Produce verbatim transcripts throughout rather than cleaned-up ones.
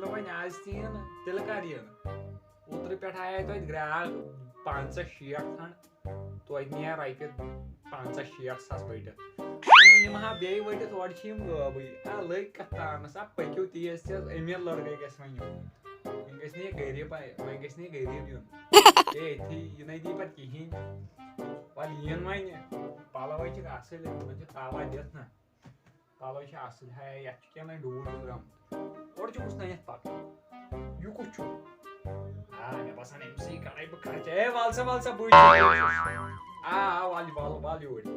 وۄنۍ آز تہِ یِن، تیٚلہِ کر یِن؟ اوترٕ پٮ۪ٹھ آیے توتہِ گراکھ پنٛژاہ شیٹھ کھنٛڈ، توتہِ نِیے رۄپیہِ پنٛژاہ شیٹھ ساس بٔٹِتھ۔ وۄنۍ نِمہٕ ہا بیٚیہِ ؤٹِتھ، اورٕ چھِ یِم غٲبٕے۔ آ، لٔگۍ کتھ تانس، آ، پٔکِو تیز تیز، أمیٖر لڑکے گژھِ وۄنۍ یُن۔ وۄنۍ گژھِ نہٕ یہِ غریٖب، وۄنۍ گژھِ نہٕ یہِ غریٖب یُن۔ ہے، أتھی یہِ نَے دی پتہٕ کِہیٖنۍ۔ وَلہٕ یِن وۄنۍ، پَلو ہے چھِکھ اَصٕل، یِمَن چھِ تاوا دِتھ نہ۔ پَلو چھِ اَصٕل، ہے، یَتھ چھُ کینٛہہ نَے ڈوٗر ہیوٗ درٛامُت۔ اورٕ چھُ وٕچھنَے یَتھ پَکان۔ یہِ کُس چھُ؟ آ، مےٚ باسان، أمۍ سٕے کَڑَے بہٕ خرچہٕ۔ ہے، وَل سا، وَل سا، بٕے چھُس۔ آ، آ، وَل، وَل، وَل یوٗرۍ۔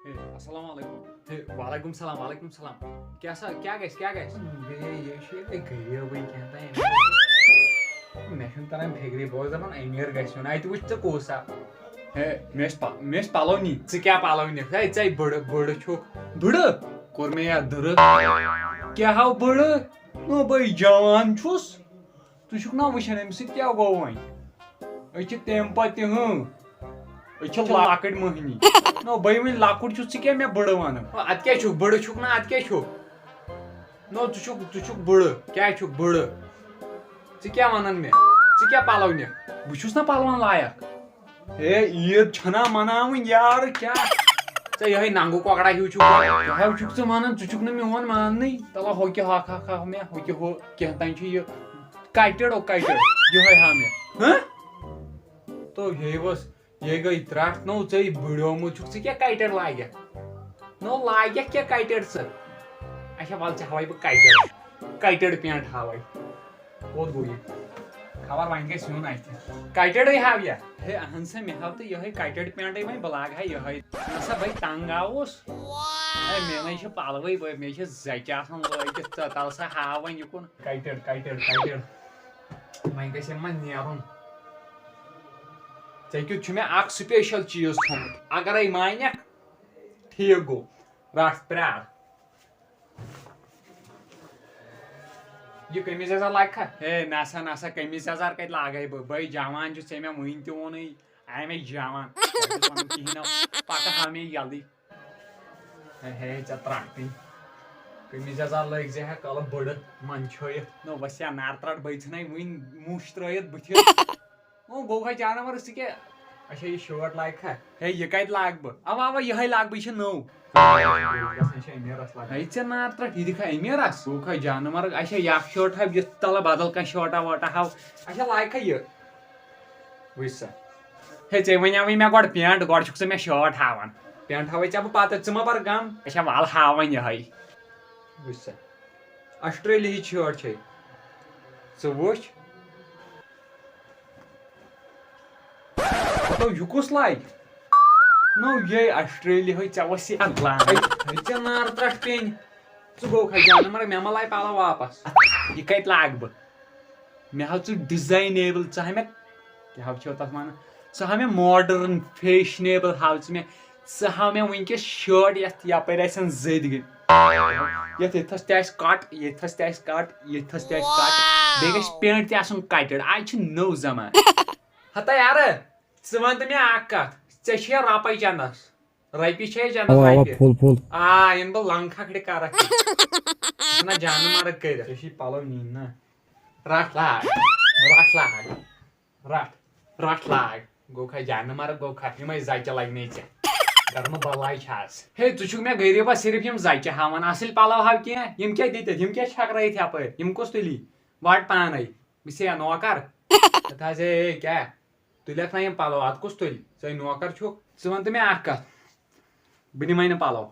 ہے، السلام علیکم۔ ہے، وعلیکم السلام، وعلیکم السلام۔ کیٛاہ سا، کیٛاہ گژھِ، کیٛاہ گژھِ؟ بیٚیہِ یہِ چھُ یِہوٚے غریٖبٕے کینٛہہ تام۔ مےٚ چھُنہٕ تران فِکرِ، بہٕ اوسُس دَپان أمیٖر گژھِ یُن۔ اَتہِ وٕچھ ژٕ کُس اکھ۔ ہے، مےٚ ٲسۍ پَ-، مےٚ ٲسۍ پَلو نِنۍ۔ ژٕ کیٛاہ پَلو نِکھ؟ ہے، ژَے بٕڑٕ، بٕڑٕ چھُکھ۔ بٕڑٕ؟ کوٚر مےٚ یَتھ دٕرٕ۔ کیٛاہ ہاو بٕڑٕ؟ نو بٔے جوان چھُس۔ ژٕ چھُکھ نا وٕچھان أمِس سۭتۍ کیٛاہ گوٚو وۄنۍ؟ أسۍ چھِ تَمہِ پَتہٕ تہِ، ہٕں، أسۍ چھِ لۄکٕٹۍ مٔہنی۔ نو، بٔے وۄنۍ لۄکُٹ چھُس، ژٕ کیٛاہ مےٚ بٕڑٕ وَنان؟ اَدٕ کیٛاہ چھُکھ، بٕڑٕ چھُکھ نا، اَدٕ کیٛاہ چھُکھ؟ نو، ژٕ چھُکھ، ژٕ چھُکھ بٕڑٕ، کیٛاہ چھُکھ بٕڑٕ؟ ژٕ کیٛاہ وَنان مےٚ؟ ژٕ کیٛاہ پَلو نِکھ؟ بہٕ چھُس نا پَلوَن لایق۔ ہے، عیٖد چھَنا مَناوٕنۍ یارٕ، کیٛاہ؟ ژےٚ یِہوٚے ننٛگہٕ کۄکرا ہیوٗ چھُکھ۔ کیٛاہ ہیوٗ چھُکھ ژٕ وَنان؟ ژٕ چھُکھ نہٕ میون ماننٕے۔ تَلہ ہۄ کہِ ہۄکھ ہۄکھ ہاو مےٚ، ہُہ کہِ ہُہ کینٛہہ تام چھُ یہِ کَٹِڈ، او کَٹِڈ، یِہوٚے ہاو مےٚ۔ ہہ؟ تو یے ؤژھ، یے گٔے ترٛٹھ۔ نو، ژے بٕڑیومُت چھُکھ، ژٕ کیٛاہ کَٹِڈ لاگَکھ؟ نو، لاگَکھ کیٛاہ کَٹِڈ ژٕ؟ اچھا، وَل ژےٚ ہاوَے بہٕ کَٹِڈ، کَٹِڈ پینٹ ہاوَے۔ کوٚت گوٚو یہِ؟ خبر وۄنۍ گژھِ یُن اَتھِ۔ کَٹِڈٕے ہاو یا؟ ہے، اَہَن سا، مےٚ ہاو تہٕ یِہوٚے کَٹِڈ پینٹٕے وۄنۍ، بہٕ لاگہٕ ہا یِہوٚے۔ نہ سا، بہٕ تنٛگ آوُس۔ ہے، مےٚ نَے چھِ پَلوٕے، بہٕ، مےٚ چھِ زَچہِ آسان لٲگِتھ، ژٕ تَل سا ہاو وۄنۍ یُکُن۔ Cutted, cutted, cutted. وۄنۍ گژھِ یِمَن نیرُن۔ ژےٚ کیُتھ چھُ مےٚ اَکھ سٕپیشَل چیٖز تھوٚمُت، اَگَرَے مانٮ۪کھ، ٹھیٖک گوٚو۔ رَٹھ، پرٛار۔ یہِ قمیٖض یَزار لاگکھا؟ ہے، نسا، نسا، قمیٖض یَزار کَتہِ لاگَے بہٕ؟ بٔے جوان چھُس، ژےٚ مےٚ وٕنۍ تہِ ووٚنُے، آے مےٚ جوان۔ ژےٚ چھُس وَنُن کِہیٖنۍ نہٕ، پَتہٕ ہاو مےٚ یَلٕے۔ ہے، ہے، ژےٚ ترٛٹھ پیٚیہِ۔ قمیٖض یَزار لٲگۍ زِ ہا کَلہٕ بٔڑٕ منٛدچھٲیِتھ۔ نہ، وَسیا نار ترٛٹھ، بٔے ژھٕنَے وٕنۍ موٚش ترٛٲیِتھ بٕتھِ۔ او، گوٚو کھا جانور، ژٕ کیٛاہ؟ اچھا، یہِ شٲٹ لاگکھا؟ ہے، یہِ کَتہِ لاگہٕ بہٕ؟ اَوا، اَوا، یِہوٚے لاگہٕ بہٕ، یہِ چھِ نٔو۔ گژھان چھِ أمیٖرَس لاگان۔ ہے، ژےٚ نار ترٛٹھ، یہِ دِکھا أمیٖرَس؟ گوٚو کھا جانور؟ اچھا، یہِ اَکھ شٲٹ ہاو، یِتھ تَلہٕ بدل کانٛہہ شٲٹا وٲٹا ہاو۔ اچھا، لاگکھا یہِ؟ وٕچھ سا۔ ہے، ژےٚ وَنیٛاوٕے مےٚ گۄڈٕ پینٹ، گۄڈٕ چھُکھ ژٕ مےٚ شٲٹ ہاوان۔ پینٹ ہاوَے ژےٚ بہٕ پَتہٕ، ژٕ مہ بَر غم۔ اچھا، وَل ہاوَن یِہوٚے۔ وٕچھ سا۔ آسٹریلیاہٕچ شٲٹ چھے۔ ژٕ وٕچھ۔ ہتو، یہِ کُس لاگہِ؟ نو، یے آسٹریلیاہٕے، ژےٚ وَسہِ یہِ اَدٕ لاگٕنۍ۔ ہے، ژےٚ نار ترٛٹھ پیٚنۍ۔ ژٕ گوٚو کھا جانہٕ، مگر مےٚ ما لایہِ پَلو واپس؟ یہِ کَتہِ لاگہٕ بہٕ؟ مےٚ ہاو ژٕ ڈِزاینیبٕل، ژٕ ہا مےٚ، کیٛاہ ہاو چھِ تَتھ وَنان؟ ژٕ ہاو مےٚ ماڈٲرٕن، فیشنیبٕل ہاو ژٕ مےٚ۔ ژٕ ہاو مےٚ وٕنکیٚس شٲٹ، یَتھ یَپٲرۍ آسن زٔدۍ گٔنۍ۔ یَتھ ییٚتھَس تہِ آسہِ کَٹ، ییٚتھَس تہِ آسہِ کَٹ، ییٚتھَس تہِ آسہِ کَٹ۔ بیٚیہِ گژھِ پینٹ تہِ آسُن کَٹِڈ۔ آز چھِ نٔو زمانہٕ۔ ہتا یارٕ، ژٕ وَن تہٕ مےٚ اَکھ کَتھ، ژےٚ چھےٚ رۄپَے چَندَس؟ رۄپیہِ چھےٚ چَندَس، اَوا، اَوا، رۄپیہِ؟ پھُل، پھُل۔ آ، یِم بہٕ لنٛگ کھکھرِ کَرَکھ۔ ژٕ چھُکھ نہ جانہٕ مَرٕگ کٔرِتھ۔ ژےٚ چھِی پَلو نِنۍ نا۔ رَٹھ لاگ، رَٹھ لاگ۔ رٹھ، رٹھ لاگ۔ گوٚو کھا جانہٕ مَرٕگ، گوٚو کھا یِمَے زَچہِ لَگنے ژےٚ۔ گَرمہٕ بَلاے چھِ آز۔ ہے، ژٕ چھُکھ مےٚ غریٖبَس صرف یِم زَچہِ ہاوان، اَصٕل پَلو ہاو کینٛہہ۔ یِم کیٛاہ دِتِتھ؟ یِم کیٛاہ چھَکرٲیِتھ یَپٲرۍ؟ یِم کُس تُلی؟ وَٹ پانَے۔ بہٕ چھُسے یا نوکَر؟ تَتھ حظ، ہے، ہے، کیٛاہ؟ تُلٮ۪کھ نہ یِم پَلو، اَتھ کُس تُلہِ؟ ژٕے نوکَر چھُکھ۔ ژٕ وَن تہٕ مےٚ اَکھ کَتھ۔ بہٕ نِمَے نہٕ پَلو۔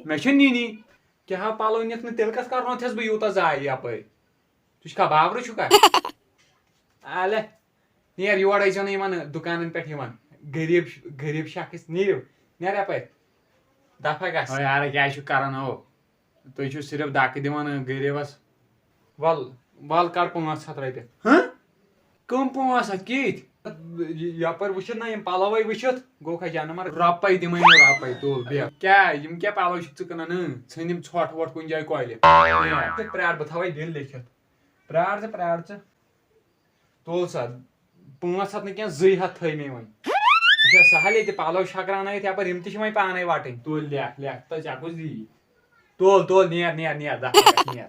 مےٚ چھِ نِنی۔ کیٛاہ ہا پَلو نِکھ نہٕ، تیٚلہِ کَتھ کَرنوتھَس بہٕ یوٗتاہ ضایع یَپٲرۍ؟ ژٕ چھُکھا باورٕ چھُکھا؟ اَلے، نیر یور ٲسۍزیو نہٕ یِمَن دُکانَن پٮ۪ٹھ یِوان۔ غریٖب، غریٖب شخص، نیٖرِو، نیر یَپٲرۍ۔ دَفا گژھ۔ او یارٕ، کیٛاہ چھُکھ کَران ہو؟ تُہۍ چھِو صرف دَکہٕ دِوان غریٖبَس۔ وَل، وَل کَر پانٛژھ ہَتھ رۄپیہِ۔ ہہ؟ کٕم پانٛژھ ہَتھ کِتھۍ؟ یَپٲرۍ وٕچھِتھ نہ یِم پَلوَے وٕچھِتھ، گوٚو کھا جانہٕ مَرٕگ۔ رۄپَے دِمَے نہٕ رۄپَے، تُل بیٚہہ۔ کیٛاہ، یِم کیٛاہ پَلو چھِکھ ژٕ کٕنان؟ اۭں، ژھٕنۍ یِم ژھۄٹھ وۄٹھ کُنہِ جایہِ کۄلہِ۔ ژٕ پرٛار، بہٕ تھاوَے بِل لیکھِتھ۔ پرٛار ژٕ، پرٛار ژٕ۔ تُل سا، پانٛژھ ہَتھ نہٕ کینٛہہ، زٕے ہَتھ تھٲے مےٚ وۄنۍ۔ یہِ چھا سہل ییٚتہِ پَلو چھَکراونٲیِتھ یَپٲرۍ؟ یِم تہِ چھِ وۄنۍ پانَے وَٹٕنۍ۔ تُل لیکھ، لیکھ، تہٕ ژےٚ کُس دِیی؟ تُل، تُل، نیر، نیر، نیر، دَفعہ گژھ، نیر۔